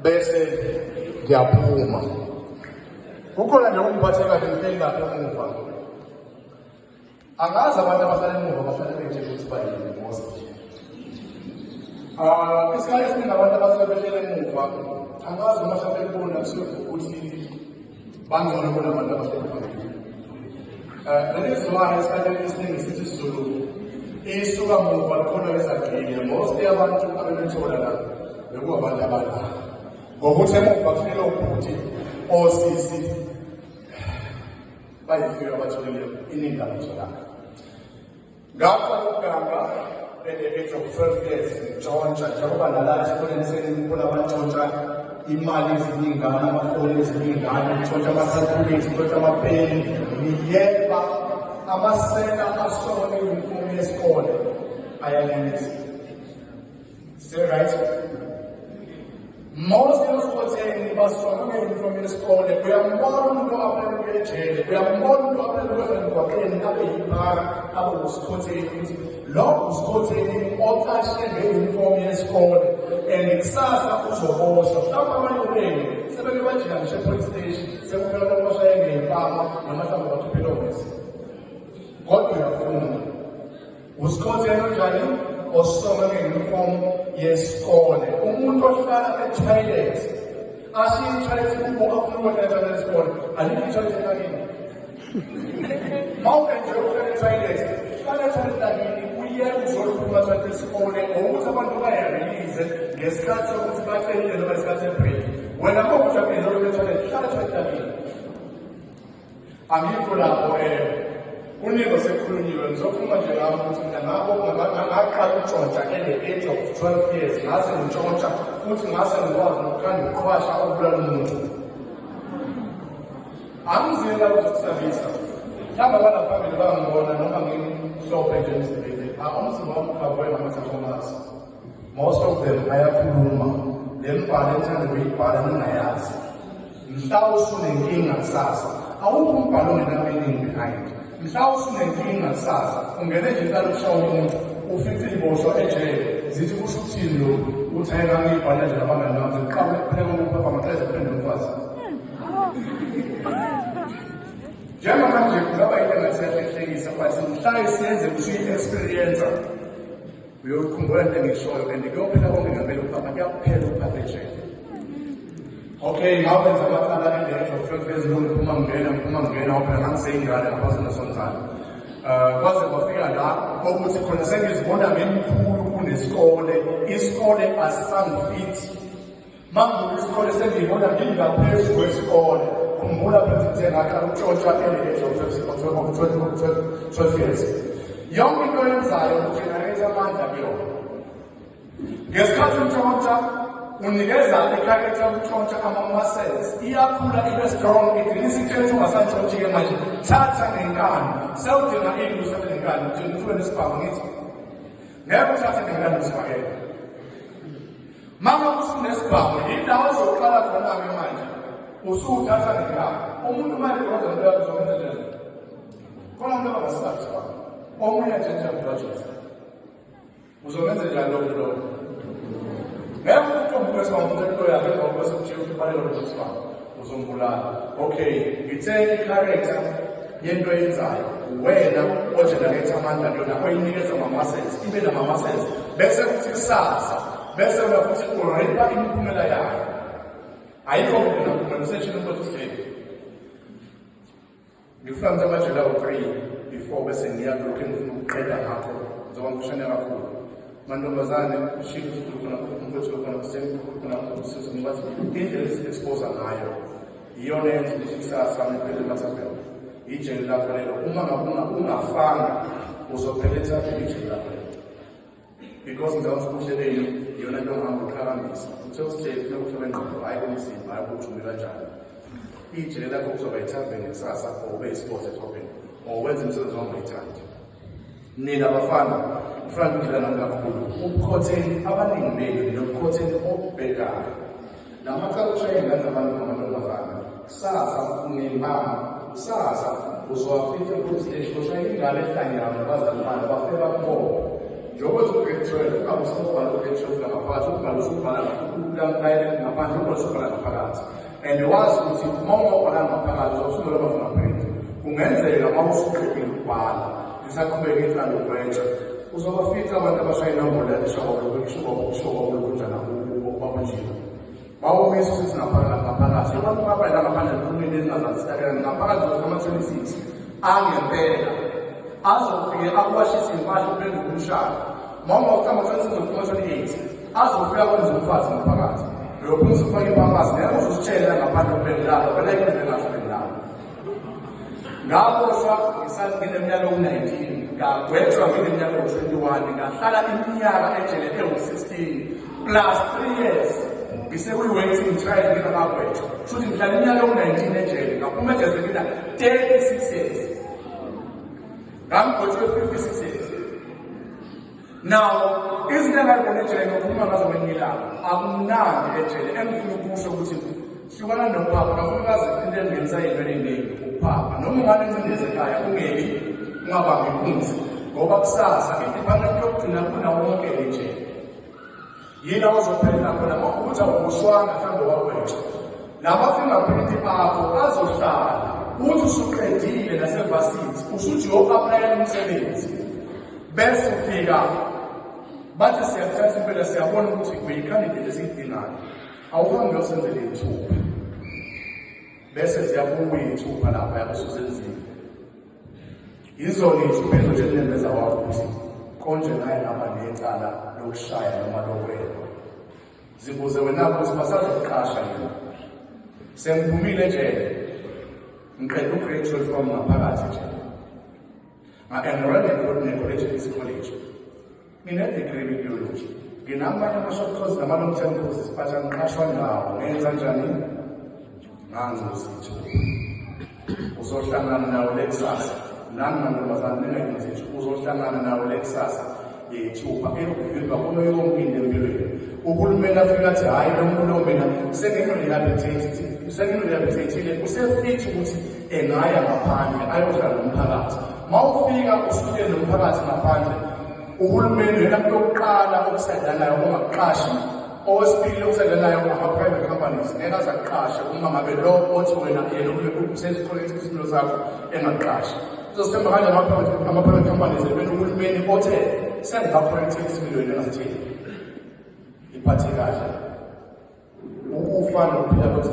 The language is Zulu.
Bese ngiyaphuma. Kukhona nje okungiphathe kabi ngihleli lapha emuva. Angazi abantu abahlala emuva bahlale beyitshela ukuthi bayini mostly. Ah, isikhathi esiningi abantu abasuke behlele emuva angazi noma mhlawumbe kubona kusuke ukuthi bangcono kunabantu abahleli phambili. That is why isikhathi esiningi sithi isiZulu isuka muva likhona izagile. Mostly abantu abebethola la bekuwabantu abala. Ngokuthi emuva kuhlele ubhuti osisi bayifuyo abatholile iningi abatholanga. Ngaqala ukuganga at the age of 12 years ngitshontsha njengoba nala esikoleni senikhula abantshontsha imali eziningana, amafoni eziningana, ngitshontsha ama-calculator, ngitshontsha amapeni, ngiyeba amasela asona i-uniform yesikole ayanyanyisa. Say right? Most esikhotheni basona nge-uniform yesikole. Uyambona umuntu o-aplayela ukuya ejele, uyambona umuntu o-aplayela ukuya emgwaqeni abe yiphara, abe usikhotheni ukuthi lo usikhotheni ocashe nge-uniform yesikole and kusasa uzoboshwa. Mhlawumbe abanye benu sebeke bajika ngisho e-police station sekuphela abantu bashaye ngey'mpama noma mhlawumbe bakhiphele omesi. Kodwa uyafunda. Usikhotheni onjani osonga nge-uniform yesikole? Umuntu ohlala e-toilet, ashiye i-toilet kubo afuna ukuhlala e-toilet yesikole, alikho i-toilet lakini. Mawunenje uhlala e-toilet, hlala e-toilet lakini, uyeke uzohluma toilet yesikole ngokuthi abantu bayarelease ngesikhathi sokuthi bacelile noma isikhathi se-break. Wena uma ujabulile uhlala e-toilet, hlala e-toilet lakini. Angikho lapho kuningi osekukhulunyiwe ngizokhuluma nje ngami ukuthi mina ngabo ngaqala ukutshontsha at the age of 12 years ngase ngitshontsha futhi ngase ngikwazi nokukhanda uqhwasha okubulala umuntu. Angizile ukuzokusabisa. Mhlawumbe abanaphambili bangibona noma ngimhlophe nje emzimbeni. Umzimba wami ukhavwe ngama-tattoo marks. Most of them ayakhuluma. Le mbhalo enithanda ukuyibhala ningayazi. Mhla usunenkinga kusasa, awukho umbhalo ongena-meaning behind. Mhla usunenkinga kusasa, ungene nje icala ukushaya umuntu, ufice iy'boshwa ejele, zithi kusho ukuthini lokhu? Uthi hhayi ngangiyibhalela nje nabangani bami, ziqabule kuphela kokuphapha maqede kuphinde umfazi. Njengamanje kungaba yinto engathi siyahlehlekisa but mhla isiyenze usuyi-experience uyokhumbula into engishoyo and kuyophela konke ngempela uphapha kuyaphela uphapha ejele. Okay, ngawenza amacala at the age of 12 years old, ngiphuma ngingena, ngiphuma ngingena, ngoba phela ngangiseyingane ngaphansi nesonzana. Kwaze kwafika la okuthi khona sengizibona ngimkhulu kunesikole, isikole asisangifithi. Mangibuka isikole sengiyibona ngingaphezu kwesikole. Khumbula phela ukuthi ngaqala ukutshontsha at the age of 12 years. Yonke into oyenzayo ugenerate amandla kuyona. Ngesikhathi untshontsha unikeza ikharetha yokuntshontsha ama-muscles, iyakhula ibe strong, igcina isitshentshi ungasantshontshi-ke manje. Thatha ngenkani, sewudinga ini usathe ngenkani, udinga ukuthi ube nesibhamu ngithi. Ngeke uthathe ngenkani usibhakele. Mama usunesibhamu, yindawo ozoqala khona-ke manje. Usuwuthatha ngenkani. Umuntu manje kodwa into yakho uzokwenza njani? Khona umuntu abangasabi isibhamu. Omunye nje nje mjwajisa. Uzomenza njani lo muntu lowo? Ngeke uqombe kwesibhamu umuntu into yakhe emva kwese kuthiwa ukuthi ubaleke lo sibhamu. Uzombulala. Okay, ngithe i-character yento oyenzayo wena ogenerate amandla kuyona oyinikeza ama-muscles ibe nama-muscles bese kuthi kusasa bese wena futhi urepa imiphumela yayo. Ayikho into naphumela usetshini umfowethu uSteve. Ngifuna ukuthi amajele awu-three before bese ngiya kulokhu engifuna ukuqeda ngakho njengoba ngikushane kakhulu. Mantombazane ushilo ukuthi khona umfowethu khona kusemkhulu khona usisi bathi indlela esi-expose ngayo iyona yenza ukuthi kusasa niphele emathaveni. Ijele lakho lelo uma ngabe ungafanga uzophela ethaveni ijele lakho lelo. Because ngicabanga ukuthi ubuhle benu iyona nto ongihamba uqhakambisa. Uthe usitshele ufuna ubuhle bengqondo, hhayi bomzimba, hhayi ukuthi umi kanjani. Ijele lakho kuzoba ithaveni kusasa or ube yisiphoso ethobeni or wenze umsebenzi ongayithandi. Nina bafana ngifuna ukudila nami kakhulu. Ubukhotheni abaningi benu nobukhotheni obubhedayo. Lamacala okushaya iy'ngane zabantu ngamantombazane kusasa ungimama kusasa uzowafica e-police station ushaya ingane ehlanyayo nabazali bayo bafike bakubophe. Njengoba uthi u-grade 12, ungabe usawubhala u-grade 12 ngaphakathi, ubhala usubhala ngaphandle, ubhala usubhala ngaphakathi. And wazi ukuthi uma ungawubhala ngaphakathi uzosungula ama-fingerprint. Kungenzeka uma usuqedile ukubhala, lisaqhubeka icala ugwetshwa, uzobafica abantu abashaya inombolo isho kwakunjena. Bawumisa usithi ngaphakathi ngaphakathi. Abantu ngapha la ngaphandle kukhulumile ezingazansi ngaphakathi ama-26 angempela azofike akuwashise impahla uphenduke umshado. Uma ungafika ama-26 uzofika ama-28 azofika kwenza umfazi ngaphakathi. Uyophuma usufake ipampasi ngeke uzusitshele ngaphandle uphendulana vele into engaphendulana. Ngaboshwa ngineminyaka ewu-19, ngagwetshwa ngineminyaka ewu-21, ngahlala iminyaka ejele ewu-16 plus 3 years ngisekuyi-waiting trial ngingakagwetshwa. Kusho ukuthi ngihlala iminyaka ewu-19 ejele, ngaphuma ejele sengina 36 years. Ngangigwetshwe 56 years. Now, izinto engayibona ejele ngiyokhuluma ngazo ngelinye ilanga. Akumnandi ejele. Engifuna ukusho ukuthi hlukana nokuphapha, kakhulukazi into engenisa ey'ntweni ey'ningi ukuphapha. Noma ungane incindezi ekhaya ungebi, ungabambi inkunzi, ngoba kusasa i-department yokugcina kunawo wonke ejele. Yini awuzophelela khona uma ukuthi awuboshwanga mhlawumbe wagwetshwa. Lama-fingerprint akho azohlala uthi usuqedile nasevasithi, usuthi uyo-aplayela umsebenzi. Bese ufika bathi siyakuthatha impela, siyabona ukuthi uyi-candidate esiyidingayo. Awuhambe uyosenzela iy'thupha. Bese ziyabuya iy'thupha lapha usuzenzile. Yizona iy'thupha ezothi kunembeza wakho ukuthi konje naye ngaba necala lokushaya noma lokweba. Zibuze wena ukuthi basazokuqasha yini. Sengiphumile ejele. Ngiqede u-grade 12 wami ngaphakathi ejele. Nga-enroll ne-college college. Ngine-degree kwi-biology. Nginamanye ama-short courses nama-long term courses, but angiqashwa ndawo. Ngenza njani? Nganzuza ithupha. Uzohlangana nawo lekusasa. Nani mantombazane ningayenzi ithupha. Uzohlangana nawo lekusasa yethupha eyokuvimba kuyo yonke into empilweni. Uhulumeni afika athi hhayi lo muntu lo mina sengino-rehabilitate-ile, usefit ukuthi engaya ngaphandle ayohlala nomphakathi. Uma ufika usufike nomphakathi ngaphandle, uhulumeni uyena muntu wokuqala okusadlalayo ongakuqashi. Owesibili okusadlalayo ama-private companies ngeke aze akuqashe uma ngabe lo othi wena yena usezicorrect isimilo sakho engakuqashi. Uzosithemba kanjani ama-private companies ebeni uhulumeni othe sengingacorrect isimilo yena engasithembi. Iphathe kahle. Ukufa nokuphila kwethu.